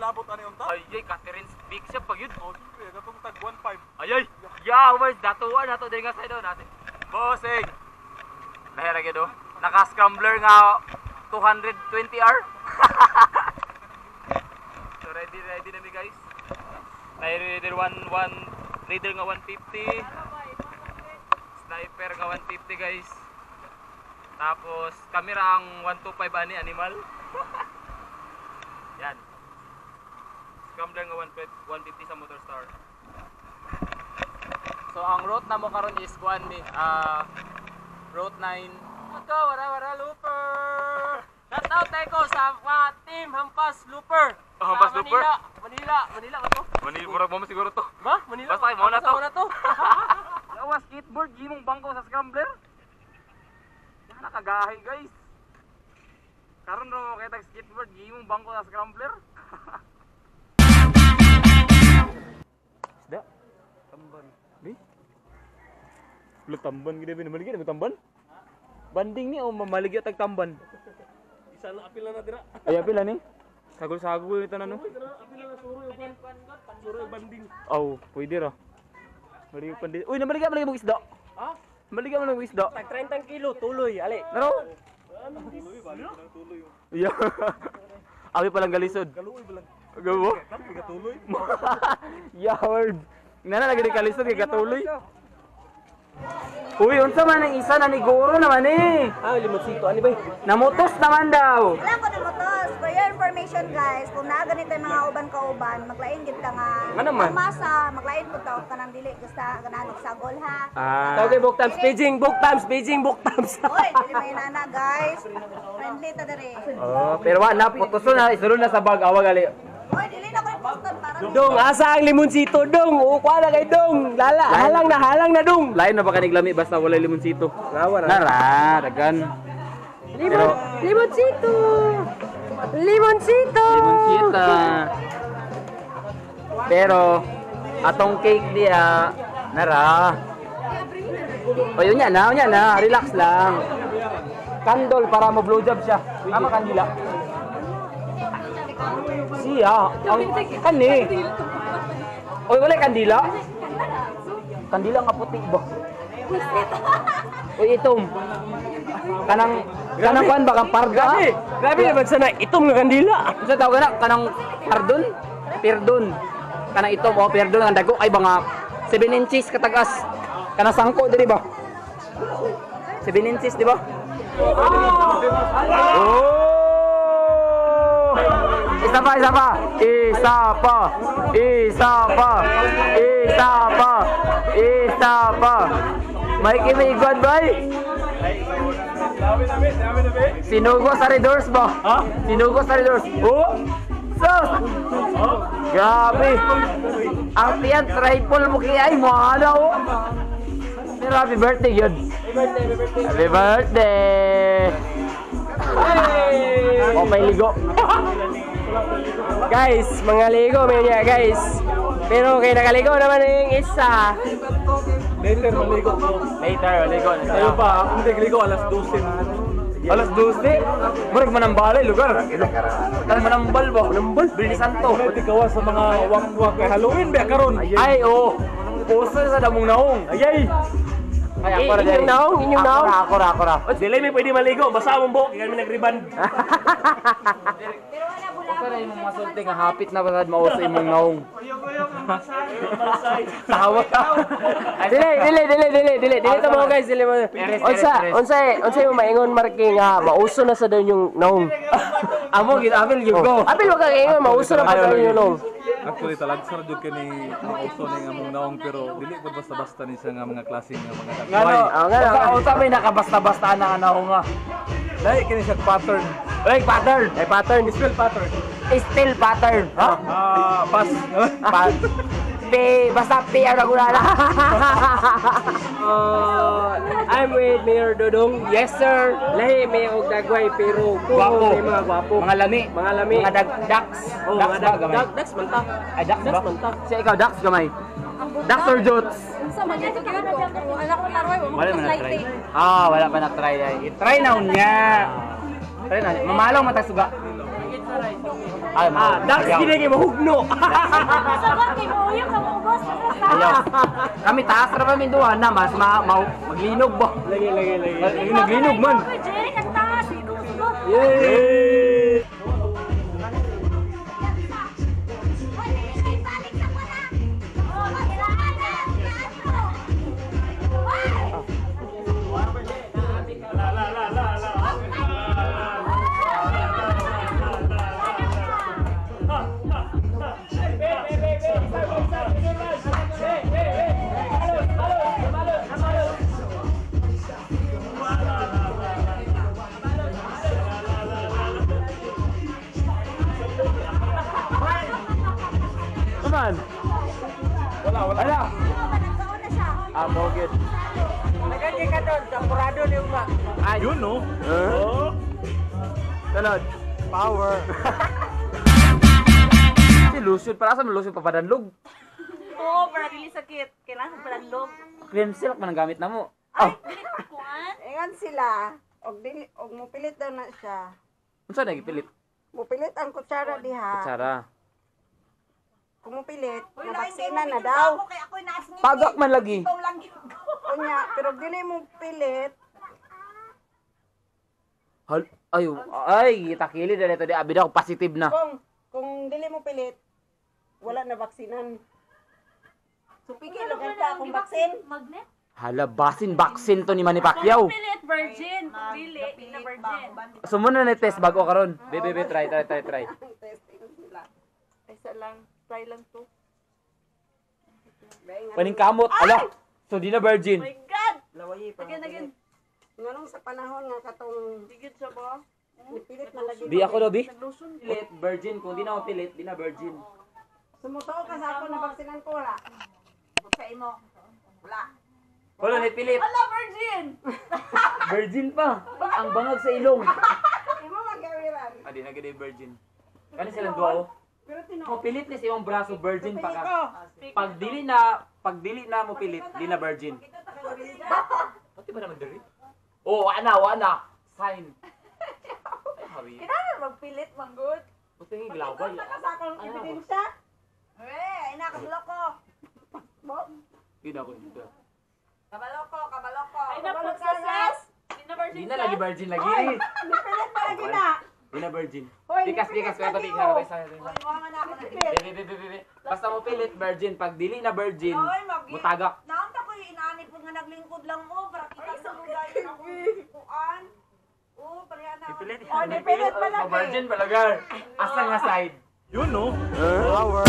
labot ani unta. Ay, ay, Catherine's Big siya pag yun. Oh, siyempre, katong tag 1.5. Ay, ay! Yeah, where's datuan na to din nga sa'yo natin. Bossing! Lahira gyud oh. Naka-scrambler nga 220R. So ready ready na mi, guys. Nay rider 1 1 rider nga 150. Sniper nga 150, guys. Tapos camera ang 125 ani animal. Yan. Scrambler nga 15 150 sa Motorstar. So ang route na mo karon is kuan ni Route 9. Ito, wala wala looper. Shout out tayo ko sa mga team Hampas Looper. Oh, Hampas Sa Looper? Manila, Manila, Manila ba to? Manila murag mo siguro to. Ba? Manila? Basta kay mo na Basta to. mo na to. Yawa skateboard gimong bangko sa scrambler. Yan nakagahi, guys. Karon ro kay tag skateboard gimong bangko sa scrambler. Isda. Tamban. Di? Lo tamban gid ba maligya mo tamban? Banding ni o mamaligya tag tamban. Isa na apil na dira. Ay, apil ani. Sagol-sagol ito na no. Apil na suro yung ban. Suro yung banding. Oh, pwede ra. Maligya pandi. Uy, namaligya maligya mo isda. Ha? Maligya mo isda. Tag 30 kilo, tuloy, ali. Naro? Tuloy balik lang tuloy. Yeah. Abi palang galisod. Kaluoy ba lang. Gabo? Tapi katuloy. Yaward. Nana lagi di kalisod kay katuloy. Uy, unsa man ang isa na ni Goro naman eh. Ah, limonsito, ani ba? Namutos naman daw. Wala ko na motos. For your information, guys, kung naa ganito yung mga uban-kauban, maglain gid ta nga. Nga naman. Masa, maglain pud ta og kanang dili gusta ganahan og sagol ha. Ah. Tawag kay book times, paging, book times, paging, book times. Oy, dili may nana, guys. Friendly ta diri. Oh, pero wa na putoso na isulod na sa bag awa gali. Oy, dili na ko poston para Dong, asa ang limonsito, dong? Ukuha na kay dong. Lala, halang na, dong. Lain na ba kanig lami basta walay limonsito. Ngawa na. Nara, dagan. Limon, limonsito. Limonsito. Limonsita. Pero atong cake diya nara. O yun yan na, yun na, relax lang. Candle para mo blowjob siya. Tama kandila. Siya, ang kani. Oy, wala kandila. Kandila nga puti ba? Uy, itom. Kanang kanang kuan ba kang parga? Grabe, grabe naman sana itom nga kandila. Unsa tawag na kanang pardon? Perdon. Kanang itom o perdon ang dago ay ba nga 7 inches katagas. Kanang sangko diri ba? 7 inches di ba? Oh! Isa pa, isa pa. Isa pa. Isa pa. Isa pa. Isa pa. Mikey, may igwan bay. Sinugo sa redoors ba? Ha? Sinugo sa redoors. Oh! Sus! Grabe! Ang tiyan, triple mo kaya ay mga ano oh. Pero happy birthday yun. Happy birthday! Oh, may ligo. Guys, mga ligo may niya, guys. Pero kay nakaligo naman yung isa. Later maligo ko. Later, ligo. Tayo pa, akong ligo alas 12. Alas 12? Murag manambalay lugar. Kan manambal ba? Manambal? Bilni Santo. Pwede gawa sa mga wak-wak kay Halloween ba karon. Ay, oo. Puso sa damong naong. Ay, ay. Ay, ako ra Eh, inyong naong, inyong naong. Ako ra, ako ra, ako ra. Dili may pwede maligo, basta among buhok kay kami nagriban. Pero wala bula. Usa na imong masulti nga hapit na basad mauso imong naong. Tawa ka. Dili, dili, dili, dili, dili, dili to mo, guys, dili mo. Unsa, unsa, unsa yung maingon marke nga mauso na sa daw yung naong. Amo gid apil gyud ko. Apil wag ka ingon mauso na pa daw yung naong. Actually talagsar jud kini mauso ni nga among naong pero dili pud basta-basta ni siya nga mga klase nga mga Ngano? dagway. Oh, ngano? Usa usa may nakabasta-basta na nga naong nga. Lahi kini siya pattern. Uy, pattern. Ay pattern. Spell pattern. Still pattern. Ha? Ah, pass. Pa P, basta P ang nagulala. I'm with Mayor Dodong. Yes, sir. Lahi may og dagway pero kung Gwapo. may mga gwapo. Mga lami. Mga lami. Mga dag ducks. Oh, Ducks mga ba dag, gamay? dag, ducks man ta. Ay, ducks ba? Ducks man ta. Siya ikaw ducks gamay. Ducks or jots? Unsa man ito gyud ko? Wala ko taroy, wa Wala mo man na-try. light. Ah, wala pa na-try ay. I-try na unya. Try na. Mamalong matasuga. Ay, ah, Dax gini kay mahugno. Sagot kay mo uyok ka mo ubos. Ayaw. Kami taas ra pa min duha na mas ma, ma maglinog ba. Lagi lagi lagi. Naglinog man. Jeric, ang taas. Ikaw sugot. Yay! Balik sa wala. Oh, kailangan na. Why? Come on. Wala, wala. Wala. Nagkaon na siya. Ah, mo good. Ay, Yun no. Oh. Sunod. Power. Si Lucian, para sa Lucian papadanlog. Oo, para dili sakit. Kailangan palanlog. Cream silk man ang gamit na mo. Oh, Kuan? Ingon sila, og dili og mupilit daw na siya. unsa na gipilit? Mupilit ang kutsara diha. Kutsara. Kung mupilit, nabaksina na daw. Pagak man lagi. Unya, pero dili mo pilit, Hal ay, ay, takili na dito di abi daw positive na. kung dili mo pilit, wala na baksinan. So pigil lang ka akong baksin. Magnet? Hala, basin vaccine to ni Manny Pacquiao. Pilit virgin. Dili, di na virgin. Sumo na ni test bago karon. Be, be, be, try, try, try, try. Testing sila. Isa lang. Try lang to. Paningkamot, ala. So di na virgin. My God! Lawayi pa. Again, again. Nganong sa panahon nga katong Digit siya ba? nipilit na lagi. Di ako do, bi. Pilit, virgin. Kung di na ako pilit, di na virgin. Sumusuo ka sa ako na baksinan ko wala. Sa imo. Wala. Wala ni pilit. Ala, virgin! Virgin pa. Ang bangag sa ilong. Imo magawiran. Ah, di na gid virgin. Kani silang duha oh. Pero tinuod. Mo pilit ni sa imong braso, virgin pa ka. Pili ko. Pag dili na mo pilit, di na virgin. Pati ba naman diri? Oh, wa na, wa na. Sign. Ay, habi. Kinahanglan magpilit manggod. Buti nga glaway. Sa akong ebidensya. Eh, ina kabaloko. Di na ako dito. Kabaloko, kabaloko. Ay, na success! Di na virgin Di na lagi virgin lagi. Nipilit pa lagi na. Di na virgin. Hoy, Tikas, nipilit tikas, lagi, pero tikas, oh. tikas. Oy, mo na ako nagpilit. Be, be, be, be, be. Basta mo pilit virgin, pag dili na virgin, Oy, magi- mutagak. Naunta ko yung inaani po nga naglingkod lang mo para kita sa lugar yung akong kuan. Oo, pareha na. Pilit. Oh, nipilit pa lagi. Virgin palagar. Asa nga side? Yun no. Power.